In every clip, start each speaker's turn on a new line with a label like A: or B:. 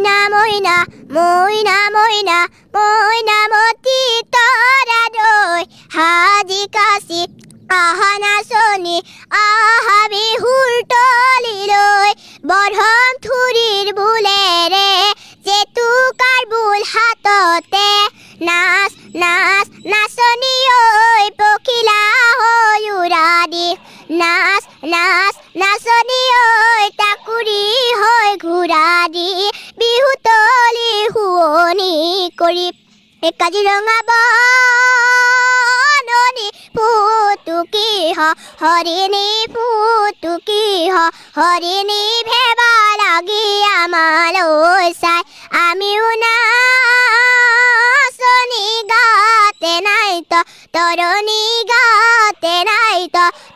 A: মইনা মইনা মইনা মইনা মইনামতী তৰা দৈ হাজি কাচি আহা নাচনী আহা বিহুৰ তলিলৈ বৰহম থুৰিৰ বোলেৰে জেতুকাৰ বোল হাততে নাচ নাচ নাচনী ঐ পখিলা হৈ উৰা দি নাচ নাচ নাচনী ঐ টাকুৰি হৈ ঘূৰা দি বিহু তলি শুৱনি কৰি কাজিৰঙা বননি ফুটুকি হৰিণী ফুটুকি হৰিণী ভেবা লাগি আমালৈ চাই আমিও নাচনী গাতে নাই তৰণী গাতে নাই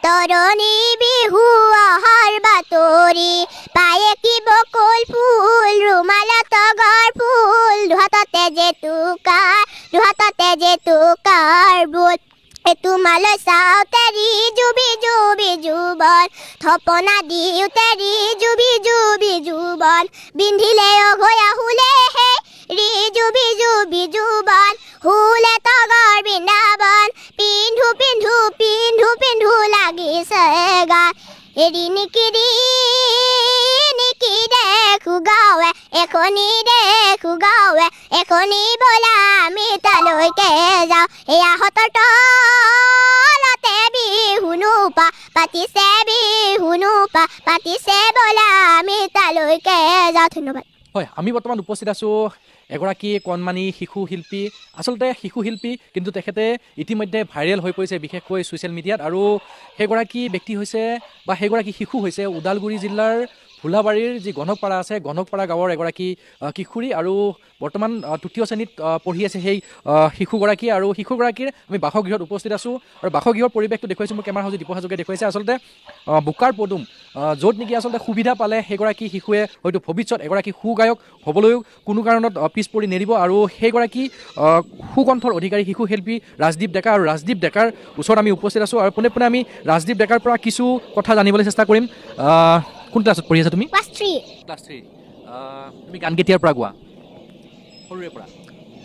A: তৰণী বিহু অহাৰ বাতৰি পায়ে কি বকুল ফুল ৰুমালত তগৰ ফুল দুহাততে জেতুকাৰ দুহাততে জেতুকাৰ বোল তোমালৈ চাওঁ তেৰি জুবি জুবি যুৱন থপনা দিওঁ তেৰি জুবি জুবি যুৱন বিন্ধিলে অঘয়া হুলে হে ৰি জুবি জুবি যুৱন হুলে তগৰ বৃন্দাবন পিন্ধো পিন্ধো পিন্ধো পিন্ধো লাগিছে গা ৰিণিকি ৰিণিকি দেখো গাঁৱে এখনি দেখো গাঁৱে এখনি বোলা আমি তালৈকে যাওঁ এয়াহঁতৰ তলতে বিহু নোপা পাতিছে বিহু নোপা পাতিছে বোলা আমি তালৈকে যাওঁ। ধন্যবাদ।
B: হয়, আমি বৰ্তমান উপস্থিত আছোঁ এগৰাকী কণমানি শিশু শিল্পী, আচলতে শিশু শিল্পী কিন্তু তেখেতে ইতিমধ্যে ভাইৰেল হৈ পৰিছে বিশেষকৈ ছ'চিয়েল মিডিয়াত। আৰু সেইগৰাকী ব্যক্তি হৈছে বা সেইগৰাকী শিশু হৈছে ওদালগুৰি জিলাৰ ভোলাবাৰীৰ যি গণকপাৰা আছে, গণকপাৰা গাঁৱৰ এগৰাকী কিশোৰী আৰু বৰ্তমান তৃতীয় শ্ৰেণীত পঢ়ি আছে সেই শিশুগৰাকী। আৰু শিশুগৰাকীৰ আমি বাসগৃহত উপস্থিত আছোঁ আৰু বাসগৃহৰ পৰিৱেশটো দেখুৱাইছোঁ, মোৰ কেমেৰা সঁজুলি দীপক হাজোকে দেখুৱাইছে। আচলতে বোকাৰ পদুম য'ত নেকি আচলতে সুবিধা পালে সেইগৰাকী শিশুৱে হয়তো ভৱিষ্যত এগৰাকী সুগায়ক হ'বলৈও কোনো কাৰণত পিছ পৰি নেৰিব। আৰু সেইগৰাকী সুকণ্ঠৰ অধিকাৰী শিশু শিল্পী ৰাজদীপ ডেকা, আৰু ৰাজদীপ ডেকাৰ ওচৰত আমি উপস্থিত আছোঁ আৰু পোনে পোনে আমি ৰাজদীপ ডেকাৰ পৰা কিছু কথা জানিবলৈ চেষ্টা কৰিম। কোন ক্লাছত পঢ়ি আছা তুমি?
A: Class 3।
B: Class 3। তুমি গান কেতিয়াৰ পৰা গোৱা? সৰুৰে পৰা।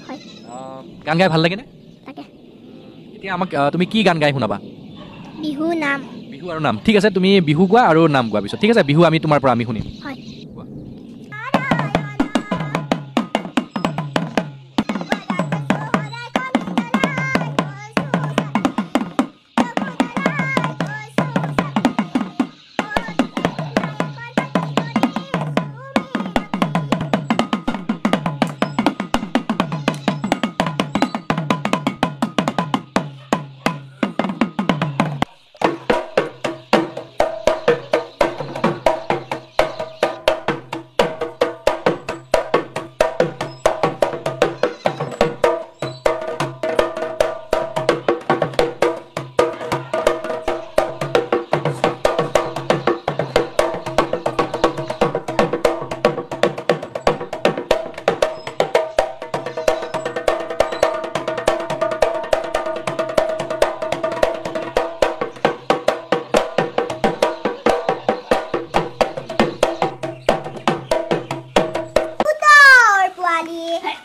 A: হয়।
B: গান গাই ভাল লাগেনে?
A: লাগে।
B: এতিয়া আমাক তুমি কি গান গাই শুনাবা?
A: বিহু নাম।
B: বিহু আৰু নাম। ঠিক আছে, তুমি বিহু গোৱা আৰু নাম গোৱা পিছত। ঠিক আছে, বিহু আমি তোমাৰ পৰা আমি শুনিম।
A: হয়।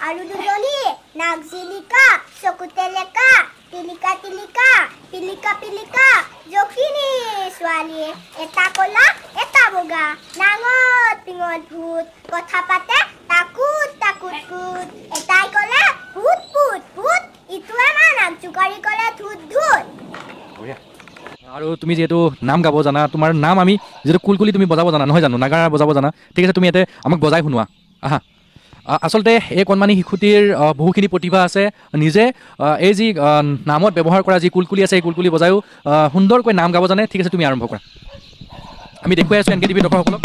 A: আৰু দুজনী নাক জিলিকা চকুতে লেকা টিলিকা টিলিকা পিলিকা পিলিকা জখিনী ছোৱালী এটা কলা এটা বগা নাঙত পিঙত ভূত কথা পাতে তাকুত তাকুত কুত এটাই কলে ভূত ভূত ভূত ইটোৱে নাক জোকাৰি কলে ধূত ধূত।
B: আৰু তুমি যিহেতু নাম গাব জানা, তোমাৰ নাম আমি যিহেতু কুলকুলি তুমি বজাব জানা নহয় জানো, নাগাৰা বজাব জানা, ঠিক আছে, তুমি ইয়াতে আমাক বজাই শুনোৱা আহা। আচলতে এই কণমানি শিশুটিৰ বহুখিনি প্ৰতিভা আছে, নিজে এই যি নামত ব্যৱহাৰ কৰা যি কুলকুলি আছে এই কুলকুলি বজায়ো সুন্দৰকৈ নাম গাব জানে। ঠিক আছে, তুমি আৰম্ভ কৰা, আমি দেখুৱাই আছোঁ এন কে টিভি দৰ্শকসকলক।